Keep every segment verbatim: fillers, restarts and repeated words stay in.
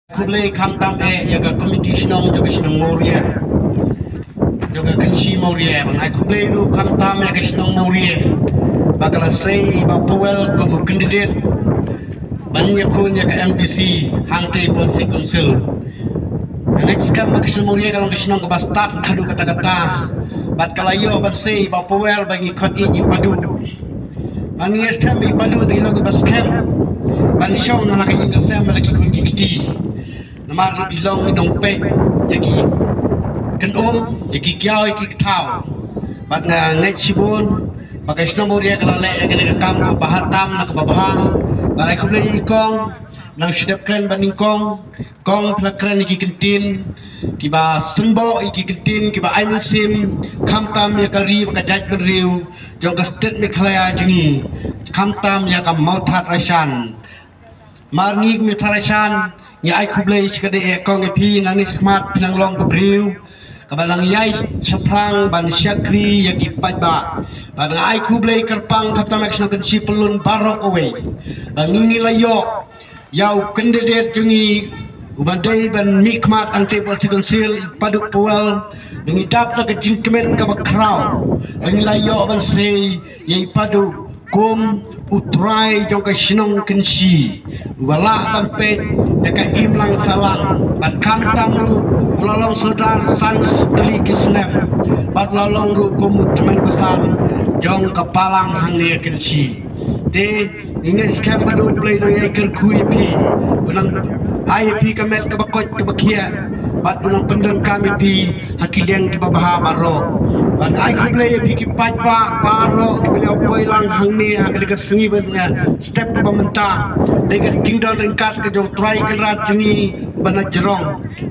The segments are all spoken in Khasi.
Khublei khamtam eh ïa ka komiti shnong jong ka shnong Mawria, jong ka Kynshi Mawria. Ban ai khublei ruh khamtam ïa ka shnong Mawria ba ka la sei i Bah Powell kum u candidate ban ïakhun ïa ka M D C hangtei Policy Council. Nga ngeit skhem ba ka shnong Mawria ka long ka shnong kaba stad haduh katta katta bad ka la ïoh ban sei i Bah Powell ba ngi khot ïa i Padu. Ba ngi ngeit skhem i Padu dei long i ba skhem ban shong na la ka ïing ka sem la ki khun ki kti. Namar i long i nongpeit ïa ki kynum, ïa ki kiaw, ïa ki kthaw. Bad nga ngeit shibun ba ka shnong Mawria ka la leh ïa kane ka kam kaba bha tam na kaba bha. Bad ai khublei ïa i kong, nang shu dep kren bad nyngkong. Kong, phi la kren ïa ki kyntien kiba symboh, ïa ki kyntien kiba ai mynsiem khamtam ïa ka ri bad ka jaitbynriew jong ka state Meghalaya jong ngi, khamtam ïa ka Mawthadraishan. Mar ngi ka Mawthadraishan ngi ai khublei shikatdei eh kong ïa phi, nangne shakhmat phi nang long ka briew kaba nang ïai shaphrang ban shakri ïa ki paidbah. Bad nga ai khublei kyrpang khamtam ïa ka shnong Kynshi Pyllun baroh kawei ba ngi ngi la ïoh ïa u candidate jong ngi uba dei ban mihkhmat hangtei Policy Council, i Padu Powell. Ba ngi dap da ka jingkmen kaba khraw ba ngi la ïoh ban sei ïa i Padu kum u trai jong ka shnong Kynshi uba lah ban peit ïa ka imlang sahlang bad khamtam ruh u la long sordar san tylli ki snem bad u la long ruh kum u tymmen basan jong ka balang hangne ha Kynshi. Te ngi ngeit skhem ba U Blei u nang ïai kyrkhu ïa phi, u nang ai ïa phi ka met kaba koit kaba khiah bad u nang pyndonkam ïa phi ha ki liang kiba bha baroh. Bad ai khublei ïa phi ki paidbah baroh kiba la poi lang hangne ha kane ka sngi bad nga step kaba mynta. Dei ka jingdon ryngkat ka jong u Trai Kynrad jong ngi uba na jrong.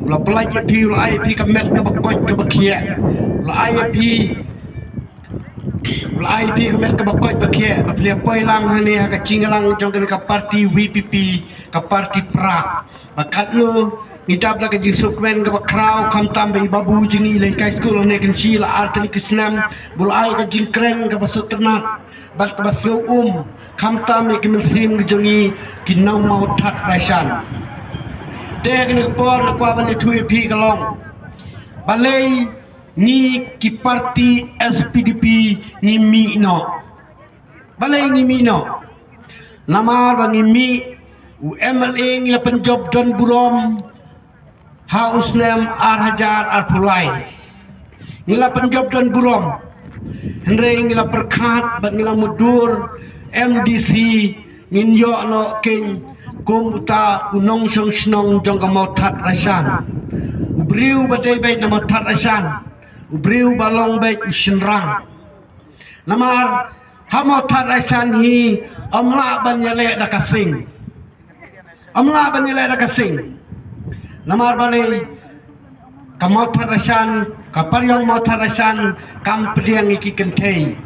U la pyllait ïa phi, u la ai ïa phi ka met kaba koit kaba khiah, u la ai ïa phi u la ai ïa phi ka met kaba koit ba khiah ba phi la poi lang hangne ha ka jingïalang jong kane ka party V P P, ka party Prah. Ba katno ngi dap da ka jingsngewkmen kaba khraw khamtam ba i Babu jong ngi i la hikai skul hangne ha Kynshi la ar tylli ki snem, ba u la ai ka jingkren kaba sngewtynnat bad kaba sngew um khamtam ïa ki mynsiem ki jong ngi ki nong Mawthadraishan. Te ha kane ka por nga kwah ban ïathuh ïa phi ka long balei ngi ki party S P D P ngi mih noh. Balei ngi mih noh? Namar ba ngi mih, u M L A ngi la pynjop don burom ha u snem ar hajar arphew lai. Ngi la pynjop don burom, hynrei ngi la pyrkhat bad ngi la mutdur, M D C ngin ïoh noh kein kum uta u nongshong shnong jong ka Mawthadraishan. U briew ba dei beit na Mawthadraishan, u briew ba long beit u shynrang. Namar ha Mawthadraishan hi ym lah ban ïaleh da ka sing. Ym lah ban ïaleh da ka sing. Namar balei? Ka Mawthadraishan, ka pariong Mawthadraishan kam pdiang ïa ki kynthei.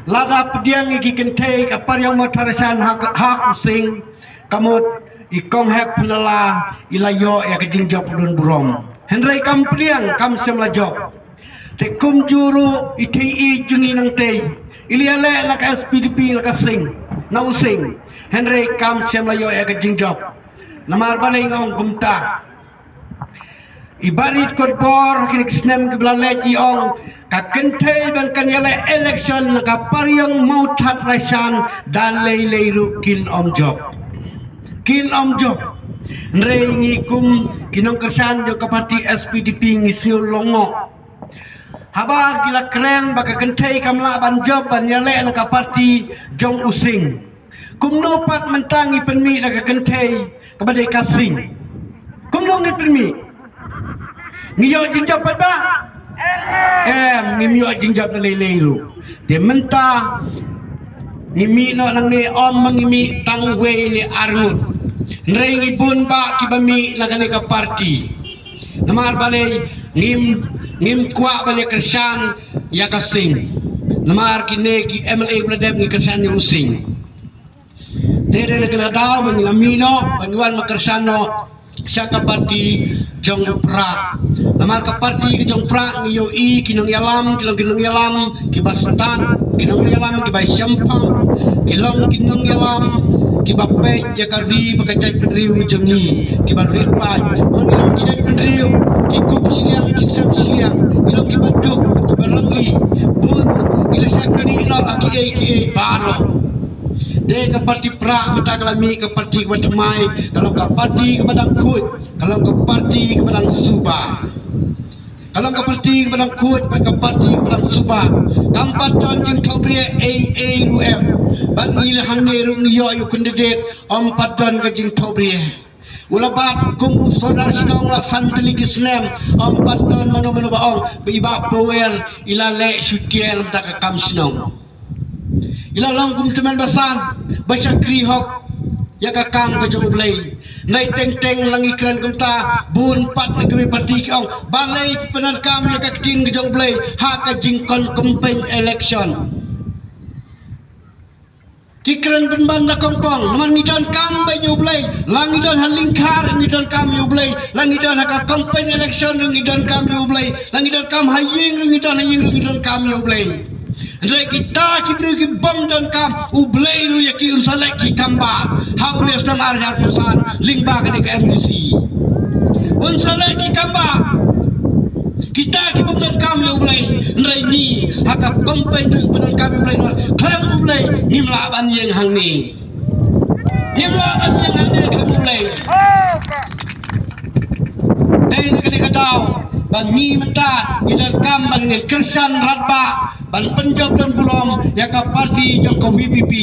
Lada pdiang ïa ki kynthei ka pariong Mawthadraishan ha, ha u sing, ka mut i kong Hep Pynlala i la ïoh ïa ka jingjop don burom. Hynrei kam pdiang, kam shym la jop. Te kumjuh ruh i thei i jong ngi nangtei, i la ïaleh na ka S P D P na ka sing, na u sing, hynrei kam shym la ïoh ïa ka jingjop. Namar balei nga ong kumta? I Bah Rit Kotbor ha kine ki snem kiba la leit i ong ka kynthei ban kan ïaleh election na ka pariong Mawthadraishan da lei lei ruh kin ym jop. Kin ym jop. Hynrei ngi kum ki nongkyrshan jong ka party S P D P ngi sngew lyngngoh. Haba ki la kren ba ka kynthei kam lah ban jop ban ïaleh na ka party jong u sing, kumno pat mynta ngi pynmih da ka kynthei kaba dei ka sing? Kumno ngi pynmih? Ngi ïoh jingjop pat ba? Em, ngim ïoh jingjop da lei lei ruh. Te mynta ngi mih noh nangne, ym ma ngi mih tang wei ne ar ngut. Hynrei ngi bun bah kiba mih na kane ka party. Namar balei? Ngim, ngim kwah ban ïa kyrshan ïa ka sing. Namar kine ki M L A ba la dep ngi kyrshan ïa u sing. Te dei na kane ka daw ba ngi la mih noh, ba ngi wan ban kyrshan noh sha ka party jong u Prah. Namar ka party ka jong u Prah ngi ïohi ki nongïalam ki long ki nongïalam kiba stad, ki nongïalam kiba shemphang, ki long ki nongïalam kiba peit ïa ka ri bad ka jaitbynriew jong ngi, kiba rit paid. Ngi long ki jaitbynriew, ki kup shiliang, ki sem shiliang, ngi long kiba duk, kiba rangli, bun ngi la shah knieh noh ha kiei kiei baroh. Dei ka parti Prah mynta ka la mih ka parti kaba thymmai, ka long ka parti kaba dang khuid, ka long ka parti kaba dang suba. Ka long ka parti kaba dang khuid bad ka parti kaba dang suba. Kam pat don jingthohbrieh ei ei ruh em. Bad ngi la hangne ruh ngi ïoh ïa u candidate, ym pat don ka jingthohbrieh. U la bat kum u sordar shnong la san tylli ki snem, ym pat don mano mano ba ong ba i Bah Pawer i la leh shu tiar mynta ka kam shnong. I la long kum tymmen basan ba shakri hok ïa ka kam ka jong U Blei. Nai teng teng la ngi kren kumta, bun pat na kiwei parti ki ong balei phi pyndonkam ïa ka ktien ka jong U Blei ha ka jingkon campaign election. Ki kren pynban na kongpong, namar ngi donkam bad ïa U Blei. La ngi don ha lyngkha ruh ngi donkam ïa U Blei, la ngi don ha ka campaign election ruh ngi donkam ïa U Blei, la ngi donkam ha ïing ruh ngi don ha ïing ruh ngi donkam ïa U Blei. Hynrei kita ki briew ki bym donkam, U Blei ruh ïa ki un sa leh ki kam ba ha une u snem ar hajar arphew san lyngba kane ka M D C. Un sa leh ki kam ba kita ki bym donkam ïa U Blei, hynrei ngi ha ka campaign ruh pyndonkam ïa U Blei, namar khlem U Blei ngim lah ban ïeng hangne. Ngim lah ban ïeng hangne khlem U Blei. Dei na kane ka daw ba ngi mynta ngi donkam ban ngin kyrshan radbah ban pynjop don burom ïa ka parti jong ka V P P.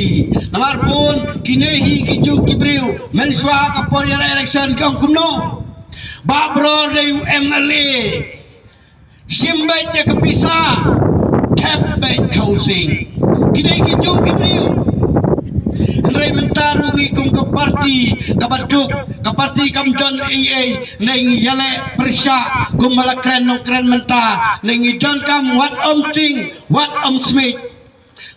Namar bun kine hi ki juk ki briew, mynshuwa ka por ïa la election ki ong kumno, Bah Bror dei u M L A, shim beit ïa ka pisa, thep beit housing. Ki dei ki juk ki briew. Hynrei mynta ruh ngi kum ka parti kaba duk, ka parti kam don ei ei, ne ngi ïaleh pyrshah kumba la kren nongkren mynta, ne ngi donkam wat ym tieng, wat ym smit.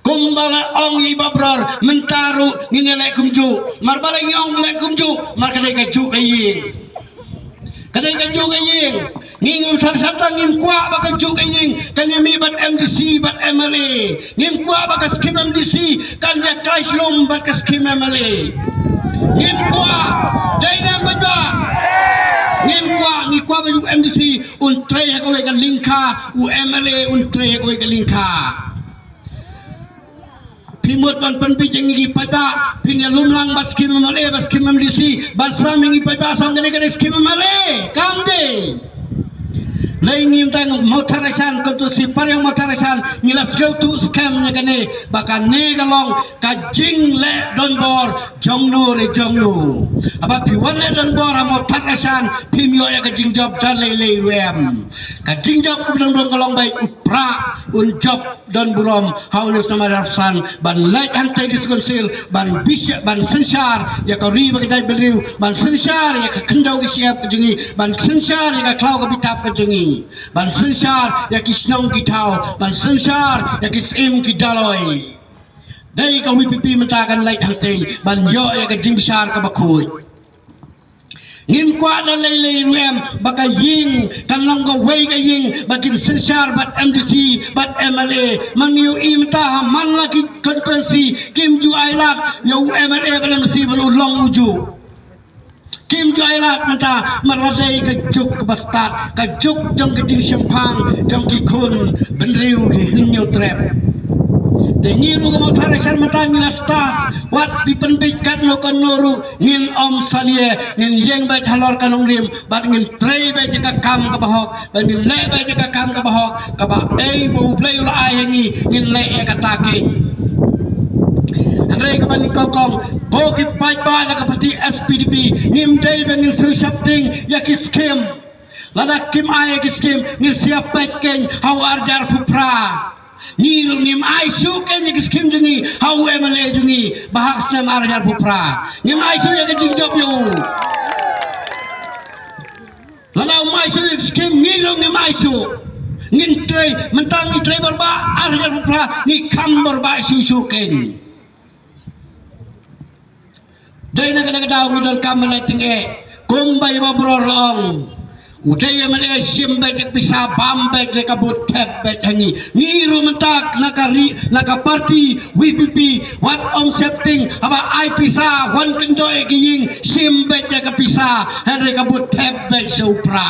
Kumba la ong i Bah Bror, mynta ruh ngin ïaleh kumjuh. Namar balei ngi ong leh kumjuh? Namar ka dei ka juk ka ïing. Ka dei ka juk ka ïing. Ngi ngim than shata, ngim kwah ba ka juk ka ïing kan ïa mih bad M D C bad M L A. Ngim kwah ba ka skim M D C kan ïa clash lum bad ka skim M L A. Ngim kwah. Dei ne em, paidbah? Ngim kwah. Ngi kwah ba u M D C un trei ha kawei ka lyngkha, u M L A un trei ha kawei ka lyngkha. Phi mut ban pynbeit ïa ngi ki paidbah, phin ïa lum lang bad skim M L A bad skim M D C, bad sam ïa ngi paidbah sam kane kane skim M L A. Kam dei. Dei ngi mynta Mawthadraishan, constituency Pariang Mawthadraishan, ngi la sngewthuh skhem ïa kane ba kane ka long ka jingleh donbor jong no re jong no. Haba phi wan leh donbor ha Mawthadraishan, phim ïoh ïa ka jingjop da lei lei ruh em. Ka jingjop kaba don burom ka long ba u Prah un jop don burom ha une u snem ar hajar arphew san, ban leit hangtei District Council, ban bishar, ban synshar ïa ka ri bad ka jaitbynriew, ban synshar ïa ka khyndew ka shyiap ka jong ngi, ban synshar ïa ka khlaw ka bitap ka jong ngi, ban synshar ïa ki shnong ki thaw, ban synshar ïa ki syiem ki dolloi. Dei ka V P P mynta kan leit hangtei ban ïoh ïa ka jingbishar kaba khuid. Ngim kwah da lei lei ruh em ba ka ïing kan long kawei ka ïing ba kin synshar bad M D C bad M L A. Ma ngi ïohi mynta ha man la ki constituency kim ju ai lad ïa u M L A bad M D C ban u long ujuh. Kim ju ai lad mynta, namar la dei ka juk kaba stad, ka juk jong ka jingshemphang jong ki khun bynriew ki hynñiew trep. Te ngi ruh ka Mawthadraishan mynta ngi la stad, wat phi pynbeit katno katno ruh ngin ym salia, ngin ïeng beit halor ka nongrim bad ngin trei beit ïa ka kam kaba hok, bad ngin leh beit ïa ka kam kaba hok kaba ei ba U Blei u la ai ha ngi, ngin leh ïa kata keiñ. Hynrei kaba nyngkong kong, ko ki paidbah na ka parti S P D P, ngim dei ba ngin shu shapting ïa ki skim. Lada kim ai ïa ki skim, ngin sa ïa peit keiñ ha u ar hajar arphew phra. Ngi ruh ngim ai shuh keiñ ïa ki skim jong ngi ha u M L A jong ngi ba ha ka snem ar hajar arphew phra. Ngim ai shuh ïa ka jingjop ïa u. Lada um ai shuh ïa ka skim, ngi ruh ngim ai shuh. Ngin trei, mynta ngi trei bor ba, ar hajar arphew phra ngi kham bor ba shuh shuh keiñ. Dei na kane ka daw ngi donkam ban leit tyngeh. Kumba i Bah Bror la ong, U dei M L A shim beit ïa ka pisa, bam beit ïa ka vote, thep beit ha ngi. Ngi ruh mynta na ka ri, na ka party V P P, wat ym sheptieng, haba ai pisa, wan kyndoh ïa ka ïing, shim beit ïa ka pisa, hynrei ka vote thep beit sha u Pra.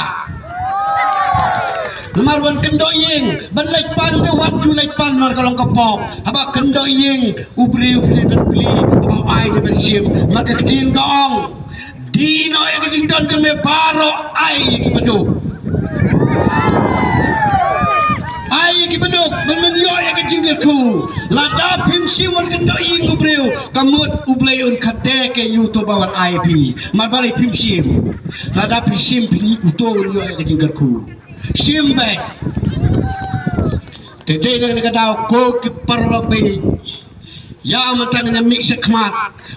Namar wan kyndoh ïing, ban leit pan te wat ju leit pan, namar ka long ka pop. Haba kyndoh ïing, u briew phi dei ban plie, haba ai dei ban shim, namar ka ktien ka ong. Dih noh ïa ka jingdon kane baroh, ai ïa ki baduk. Ai ïa ki baduk, ban men ïoh ïa ka jingkyrkhu. Lada phim shim wan kyndoh ïing u briew, ka mut u Blei un khadek ïa ngi uto ba wan ai phi. Namar balei phim shim? Lada phi shim phi ngi uto un ïoh ïa ka jingkyrkhu. Shim beit. Te dei na kata ka daw ko ki paralok bad ïa mynta ngin ïa mih shakhmat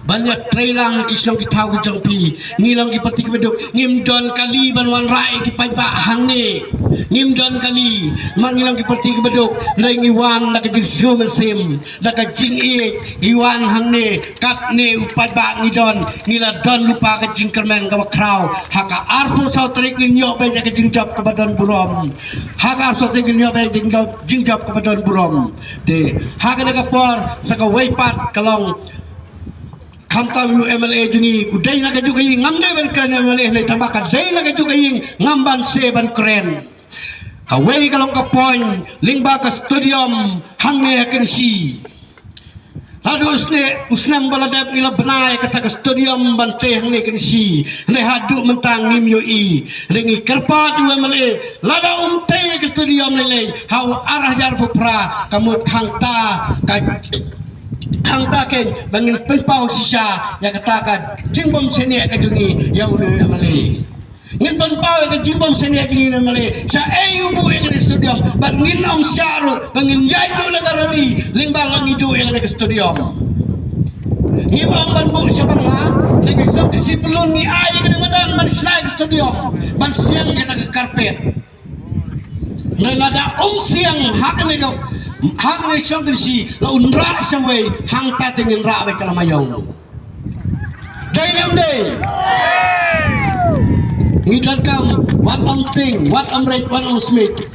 ban ïa trei lang ki shnong ki thaw ki jong phi. Ngi long ki parti ki baduk, ngim don kali ban wanrah ïa ki paidbah hangne. Ngim don kali, namar ngi long ki parti ki baduk, hynrei ngi wan da ka jingsngew mynsiem, da ka jingïeit, ngi wan hangne, katne u paidbah ngi don, ngi la don lypa ka jingkyrmen kaba khraw. Ha ka arphew saw tarik ngin ïoh beit ïa ka jingjop kaba don burom. Ha ka arphew saw tarik ngin ïoh beit ïa ka jingjop, jingjop kaba don burom. Te ha kane ka por sa kawei pat ka long, khamtam u M L A jong ngi, u dei na kajuh ka ïing, ngam dei ban kren M L A hynrei tangba ka dei na kajuh ka ïing, ngam banse ban kren. Kawei ka long ka point lyngba ka stadium hangne ha Kynshi. Naduh u snem, u snem ba la dep ngi la bna ïa kata ka stadium ban tei hangne Kynshi. Hynrei haduh mynta ngim ïohi. Hynrei ngi kyrpad ïa u M L A, lada um tei ka stadium lei lei ha u ar hajar arphew phra, ka mut hangta ka, hangta keiñ ba ngin pynpaw shisha ïa kata ka jingbym shaniah ka jong ngi ïa une u M L A. Ngin pynpaw ïa ka jingbym shaniah jong ngi, ne ma lei shaei u buh ïa kane ka stadium, bad ngin ym shah ruh ba ngin ïaid ruh na ka rally lyngba la ngi duh ïa kane ka stadium. Ngim ym ban buh sha bangla, ne ka shnong Kynshi Pyllun ngi ai ïa kane ka madan ban shna ïa ka stadium, ban siang ïa kata ka carpet. Ne lada um siang ha kane ka, ha kane ka shnong Kynshi, la un rah shawei, hangta te ngin rah beit ka la Maïong. Dei ne ym dei? Ngi donkam wat ym tieng, wat ym rit, wat ym smit.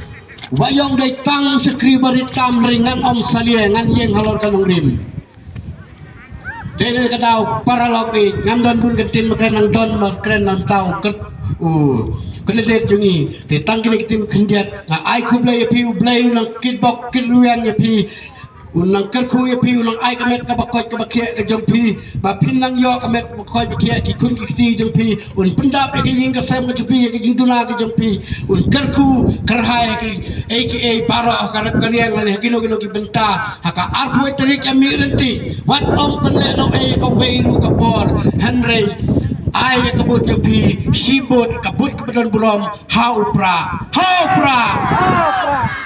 Ba ïong dei tang shakri barit tam ri, ngan ym salia, ngan ïeng halor ka nongrim. Dei ne ka daw paralok, i ngam don bun ka ktien ba kren, nang don ba kren nang taw kyrpad u candidate jong ngi. Te tang kine ki ktien khyndiat, nga ai khublei ïa phi, U Blei u nang kitbok kitrwian ïa phi. Un nang kyrkhu ïa phi, un nang ai ka met kaba koit kaba khiah ka jong phi, ba phin nang ïoh ka met kaba koit ba khiah, ki khun ki kti jong phi, un pyndap ïa ka ïing ka sem ka jong phi, ïa ka jingduna ka jong phi, un kyrkhu kyrhai ïa ki, ïa ki, ïa baroh ha ka rep ka riang lane ha kino kino ki bynta. Ha ka arphew tarik ïa mih ryntih, wat ym pynlehnohei ïa kawei ruh ka por, hynrei ai ïa ka vote jong phi, shi vote, ka vote kaba don burom, ha u Pra, ha u Pra,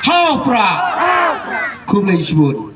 ha u Pra. Khublei shibun.